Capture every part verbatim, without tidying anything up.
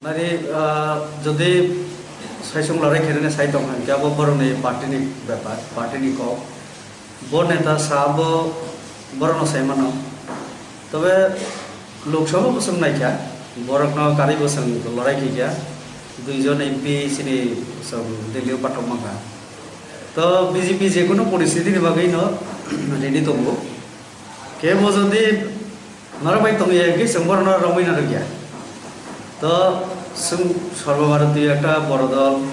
Nari, ah, jodi saisung lorai khainani sai tong kha, hwnkhe abo borokni party ni bepar, party ni kok. Bo neta sa bo borokno sai mano. Tobe Lok Sabha bo chwng naikha, borokno karwi bo chwng lorai khaikha, duijon M P chini chwng Delhi o pathok mankha. To B J P je kono poristiti ni bagwi no ready tongo. Kebo jodi norok bai tongya hwnkhe chwng borokno romwi narwkya. To chwng Sarbo Bharatiyo ekta boro dol,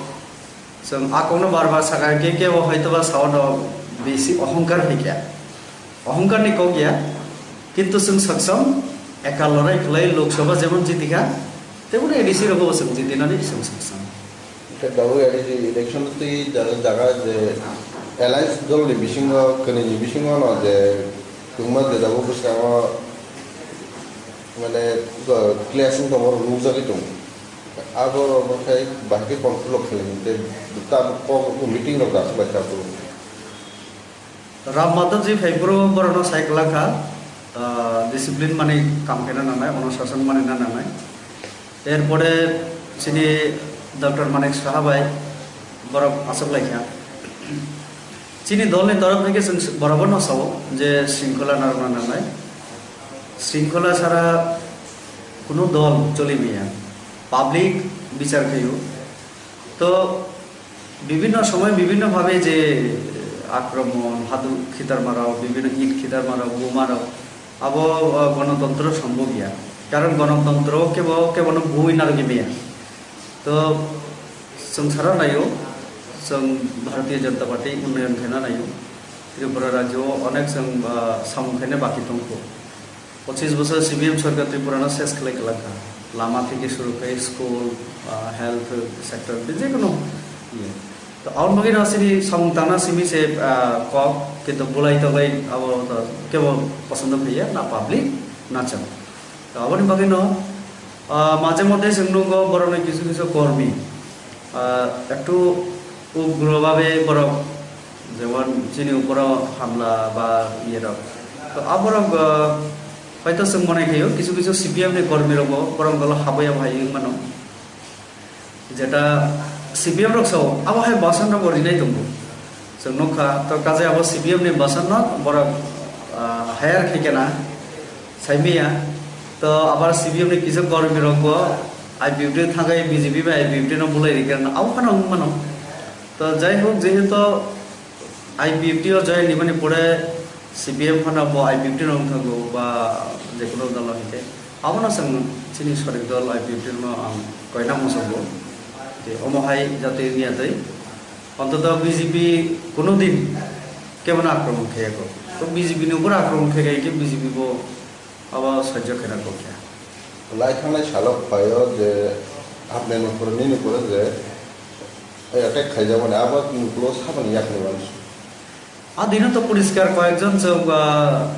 chwng a kokno bar bar sakha hwnkhe kebo hoitoba saono bisi ohongkar hwnkhe. Ohongkar ni kok ya, kintu chwng saksom eka lorai khlai Lok Sabha jemon jitikha, teboni A D C rogo chwng jitinani chwng saksom. Hwnkhe tabuk A D C election twi jaga, jaga je alliance dol ni bisingo, kwnwi ni bisingo no je tongma je tabuk bwskango mane clash wng tongma rok nukjagwi tongo. Abo rok no khe bahai khe control khlai tei tabuk kok meeting rok dakhwlai kha tabuk. Ram Madhavji phaiphuru borokno sai kwlak kha, ah, discipline mani kam khaina nangnai, onushashan manina nangnai. Erpore chini Doctor Manik Saha bai borok achuk lai kha. Chini dolni torop theke chwng borokno sao je shringkhola narwkna nangnai. Shringkhola sara kunu dol choli maya. Public bichar khaio. To bibhinno somoy bibhinno bhabe je akromon, haduk khitarmarok, bibhinno it khitarmarok, bomarok, abo, ah, gonotontro sombhob ya. Karon gonotontro kebo, kebono bui narwgwi maya. To chwng sara naio, chwng Bharatiya Janata Party unnayon khaina naio. Tripura rajyo o onek chwng, ah, samung khaina baki tongkho. Pochis bosor C P M sorkar Tripura no ses khlai kwlak kha. Lama theke suru khai school, ah, health sector, je kono iye. To aboni bagwi no chini samung tangna simi se, ah, kok, kintu bulai togwi abo to kebo posondo phaiya, na public, na chwng. To aboni bagwi no, ah, maje moddhe chwng nugo borokni kisu kisu kormi, ah, ektu ugro babe borok, jemon chini uporo hamla ba iye rok. To aborok, ah, hoito chwng mone khaio kisu kisu C P M ni kormi rokbo borok dolo habwi abo hai wng mano. Jeta C P M rok sao, abo hai basan rok bo rinai tongo. Chwng nukha, to kaje abo C P M ni basan no borok, ah, hire khai kena, saimiya. To abar C P M ni kisa kormi rok bo I P F T thangwi B J P bai I P F T no bulai rikha, abo phano wng mano. To jai hok, jehetu I P F T o join nimani pore C P M phano bo I P F T no wng thango ba jekono dolo hwnkhe. Abono chwng chini sorik dol I P F T no ang koina muchungo. Je omo hai jatwi wngya twi. Ontoto B J P kuno din kebono akromon khaiya kho. To B J P ni upor akromon khai khai khe B J P bo abo sojjo khaina kho khe. Lai thangnai salo phaio je hapnai nokphuru nini pore je attack khaijakmani abo nukulo saboni yakni uansuk. A dino to poriskar koyekjon chwng, ah,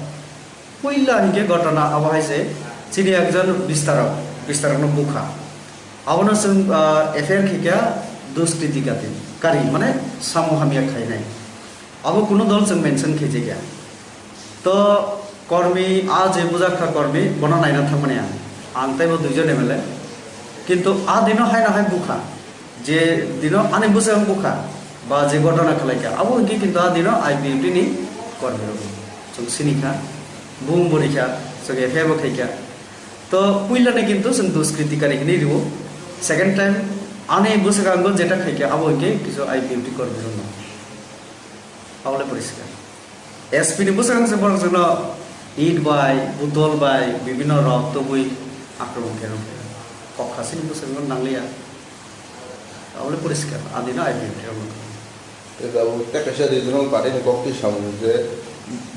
puila hinkhe ghotona abo hai se chini ekjon bistarok, bistarokno bukha. Abono chwng, ah, F I R khikha duskriti kati, kari mane samung hamya khainai. Abo kuno dol chwng mention khaijakya. To kormi, a je bujak kha kormi, bono naina thangmani ang. Ang teibo duijon M L A. Kintu a dino haino hai bukha. Je dino ani bwswk ang bukha, ba je ghotona khlaikha, abo hwnkhe kintu a dino I P F T ni kormi rok. Chwng sini kha, bung bori kha, chwng F I R bo khai kha. To puila ni kintu chwng duskriti kari hinwi rwo. Second time ani bwswk ang jeta khai kha, abo hwnkhe kisu I P F T kormi rok no. Abole poriskar. S P ni bwswk ang se borok chwngno it bai, butol bai, bibhinno rok tubui akromon khe rw khe. Kok khasini bwswk no nangliya. Abole poriskar, adino I P F T rok no. Tei tabuk tei kaisa regional party ni kok twi samung je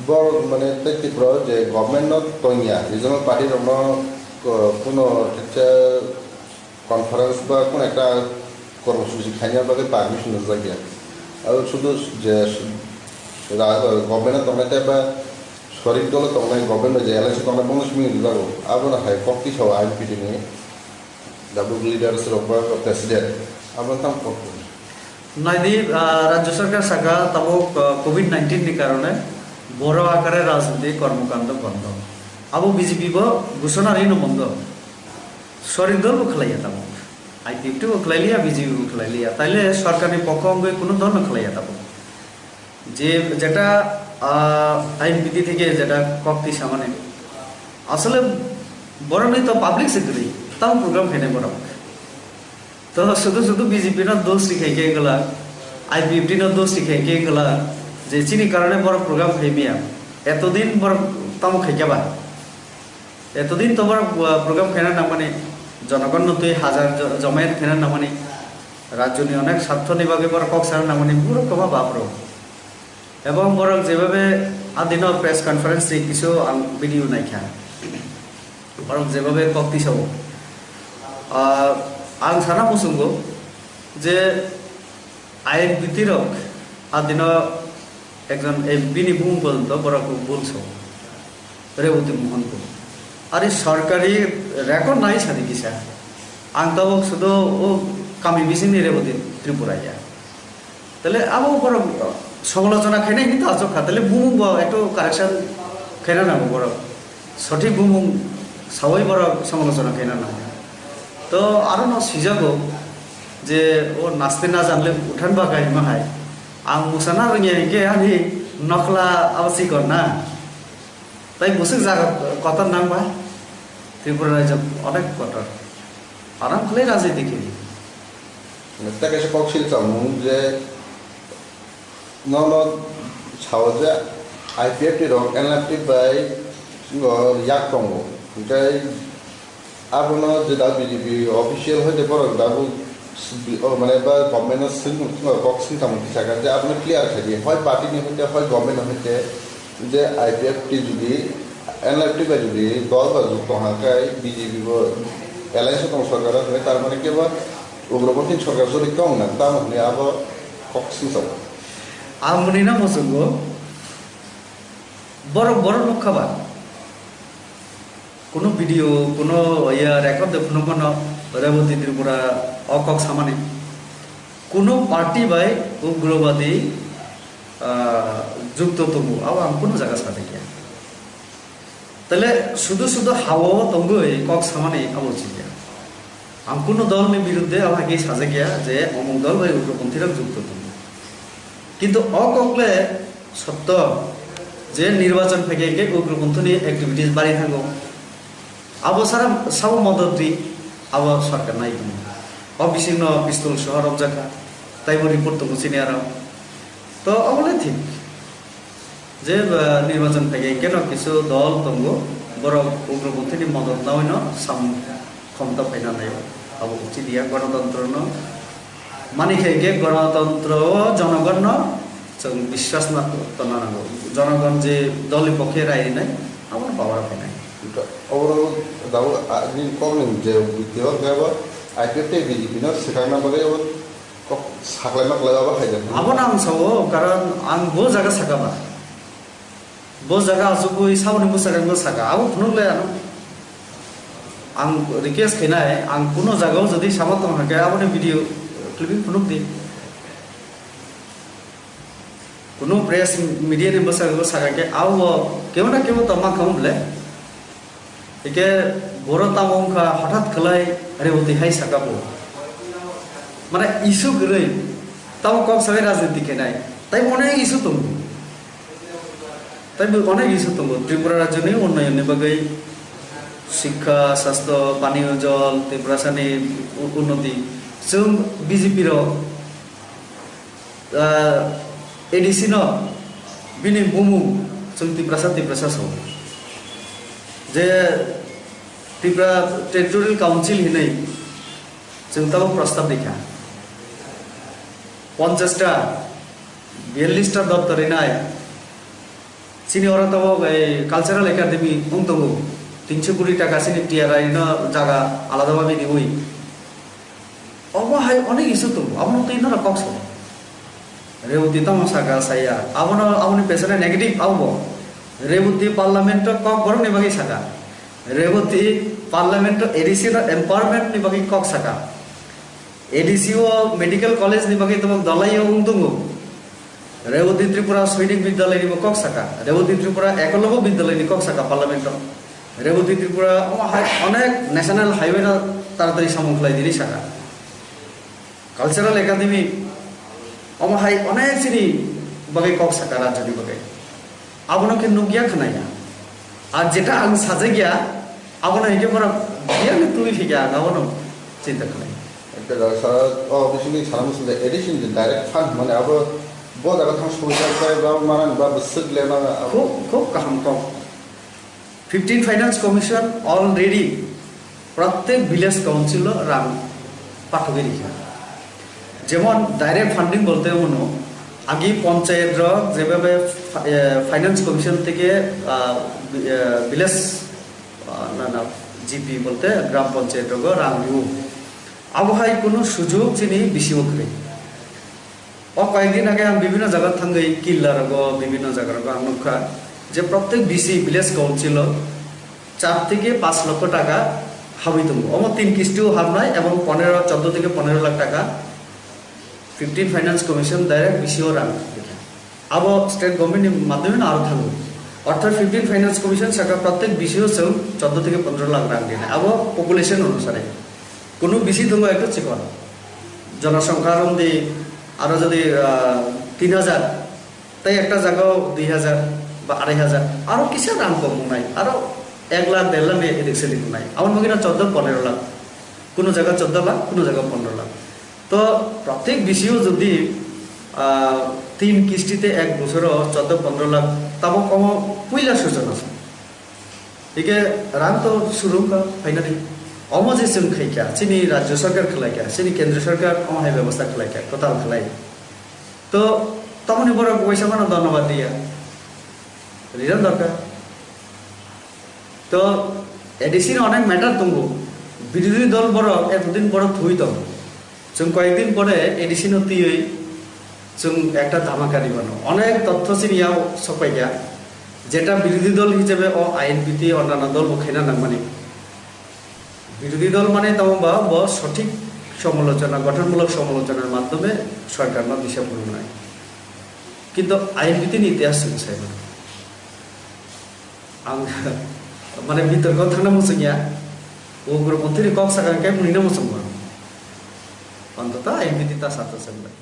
borok mane tei Tripura o je government no tongya, regional party rok no ko-, kuno kisa conference ba kono ekta kormosuchi khaina bagwi permission rijak ya. Abo sudu je ra-, government o tongnai tei ba sorik dolo tongnai, government o je alliance tongnai, bono simi rijago. Abono hai kok tisao I P F T ni tabuk leaders rok ba president. Abo tang kok. Naidi, ah, Rajya Sarkar saka tabuk, ah, covid nineteen ni karone boro akare rajniti kormokando bondo. Abo B J P bo ghoshona rino bondo. Sorik dol bo khlaiya tamo. I P F T bo khlai liya, B J P bo khlai liya, taile sorkarni pokho wngwi kuno dol no khlai ya tabuk. Je jeta, ah, I N P T theke jeta kok twi samani, asole borokni to public se kwrwi, tamo program khainai borok. To sudu sudu B J P no dos ri khai khe wngla, I P F T no dos ri khai khe wngla, je chini karone borok program khai miya. Etodin borok tamo khai khe ba? Etodin to borok, uh, program khaina nangmani, jonogon no twi hajar jo-, jomayat khaina nangmani, rajyoni onek sarthoni bagwi borok kok sana nangmani, borok kwma bapro. Ebong borok jebabe adino press conference ni kisu ang video naikha. Borok jebabe kok tisao. Ah, ang sana muchungo je I N P T rok adino ekjon M P ni bumung porjonto borok bul sao. Reboti Mohan ko. Ari sorkari record nai sadi kisa. Ang tabok sudo o kami bisingni Reboti Tripura ya. Tale abo borok somolochona khainai hinwi to achuk kha. Tale bumung bo ekto correction khaina nango borok. Sothik bumung sawi borok somolochona khaina nango. To aro no sijago je o naste na janle uthan ba gai ma hai. Ang musana rwngya hinkhe ani nokla abo sikon na. Tai bwswk jaga kotor nang ba? Tripura rajyo onek kotor. Aram khlai rajniti khe. Tei kaisa kok sil chamung je nono sao je I P F T rok N L F T bai singo yak tongo. Hinkhe abono je da B J P official hoite borok da bo s-, o mane ba government no swng, swng kok swng tamo tisaka je abono clear khaidi. Hoi party ni hoite, hoi government ni hoite, je I P F T jodi, N L F T bai jodi dol ba jukto hwnka khe B J P bo alliance tong sorkar o, hwnwi tar mane kebo ugroponthi sorkar jodi tong na, tamo hwnwi abo kok singsa. Ang mwnwi no muchungo, borok, borok nukha ba? Kuno video, kuno ya record de phunukmano Reboti Tripura o kok samani. Kuno party bai ugrobadi, ah, jukto tongo, abo ang kuno jaga sajakya. Tale sudu sudu hao tongwi kok samani abo chikya. Ang kuno dolni biruddhe abo hai khe sajakya je omuk dol bai ugroponthi rok jukto tongo. Kintu o kok le sotto je nirbachon phai khe ugroponthini activities bari thango. Abo sara sabo modot di abo sorkar nai tongo. O bisingno pistol soha romjak kha. Taibo report tongo chini aro. To obo le thik. Je, ba, nirbachon phai khe keno kisu dol tongo. Borok ugroponthini modot nawi no sam khomta phaina naio. Abo uchi dia gonotontro no. Mani khe khe gonotontro o jonogon no chwng biswas na tonna nango. Jonogon je dol ni pokhe rai rinai, abo no power o phainai. Oro dabo, a, ni kok ni je video khe abo I P F T B J P no swkang na bagwi abo kok saklai ma klai abo hai jak. Abo no ang sao, karon ang bo jaga saka ba. Bo jaga asugwi saboni bwsakangno saka, abo phunuk le ano. Ang request khainai, ang kuno jagao jodi sama tong hakhe aboni video clipping phunuk di. Kuno press media ni bwsakangno saka khe abo kebo na kebo tongma khamu ble. Eke boro tamo wngkha hothat khlai Reboti hai saka bo. Mane issue kwrwi tamo kok sabai rajniti khainai. Tai onek issue tongo. Tai bo onek issue tongo. Tripura rajyoni unnayonni bagwi, sikha, sastho, paniyo jol, Tiprasani u-, unnoti. Chwng B J P rok, ah, A D C no bini bumung chwng Tiprasa, Tiprasa sao. Je Tripura Territorial Council hinwi chwng tamo prostab rikha. Ponchash ta, biyallish ta doptor rinai. Chini oro tabok ei Cultural Academy wng tongo. Tinso kuri taka chini T R I no jaga alada babe riwi. Obo hai onek issue tongo. Abono twi norok kok sao. Reboti tamo saka saya. Abono, aboni pesane negative abo. Reboti parliament o kok borokni bagwi saka. Reboti parliament o A D C no empowerment ni bagwi kok saka. A D C o medical college ni bagwi tabok dalai o wng tongo. Reboti Tripura Sainik Bidyalay ni bo kok saka, Reboti Tripura Ekologya Bidyalay ni kok saka parliament o. Reboti Tripura omo hai onek national highway no taratari samung khlai dini saka. Cultural Academy, omo hai onek chini bagwi kok saka rajyoni bagwi. Abono khe nukya khwnaya. Ar jeta ang sajagya, abono hikhe borok biyang twi phikya, ang abono chinta khlai. Ekta jora sara, o, bisingtwi sana muchung je addition je direct fund mane abo bo jaga thang sumui jak bai ba marang ba bwswk le ma abo. Khub, khub kaham kok. Fifteen Finance Commission already prottek village council o rang pathogwi rikha. Jemon direct funding bolte omo no, agi panchayat rok jebhabe fi-, eh, Finance Commission theke, ah, vi-, eh, village, ah, na, na, G P bolte gram panchayat rogo rang rio. Abo hai kunu sujug chini bisi o kwrwi. O koyekdin age ang bibhinno jaga thangwi, Killa rogo, bibhinno jaga rogo ang nukha je prottek V C village council o char theke panch lokho taka habwi tongo. Omo tin kisti o habnai ebong ponero, choddo theke ponero lakh taka fifteen Finance Commission direct V C o rang rikha. Abo state government ni madhyome no aro thango. Ortho fifteen Finance Commission saka prottek V C o chwng choddo theke ponero lakh rang rinai. Abo population onusare. Kunu V C tongo ekto chikon. Jonosongkha romdi aro jodi, ah, tin hajar, tei ekta jagao dui hajar ba arai hajar, aro kisa rang kom wngnai, aro ek lakh, der lakh ni edik sedik wngnai. Aboni bagwi no choddo ponero lakh, kuno jaga choddo lakh, kuno jaga ponero lakh. To prottek V C o jodi, ah, tin kisti te ek bosoro choddo ponero lakh, tabok omo puila sujona. Hike rang to surung ka finally. Omo je chwng khaikha, chini rajya sarkar khwlaikha, chini kendra sarkar omo hai bebostha khwlaikha, kwtal khwlai. To tamoni borok waisa mano dhonnobad diya. Riran dorkar. To A D C ni onek matter tongo. Birodhi dol borok etodin borok thwi tong. Chwng koyekdin pore A D C no twiwi chwng ekta dhamaka ribano. Onek tothyo chini yao sokpaikha, jeta birodhi dol hisabe o I N P T onnanno dol bo khaina nangmani. Birodhi dol mane tamo ba bo sothik somolochona, gothonmulok somolochonar madhyome sorkarno disa phunuknai. Kintu I N P T ni itihas chwng sai mano. Ang mane bitorko thangna muchungya. Ugromantri ni kok sakha khe mwnwino muchungma. Antoto I N P T ta sato chwng bai.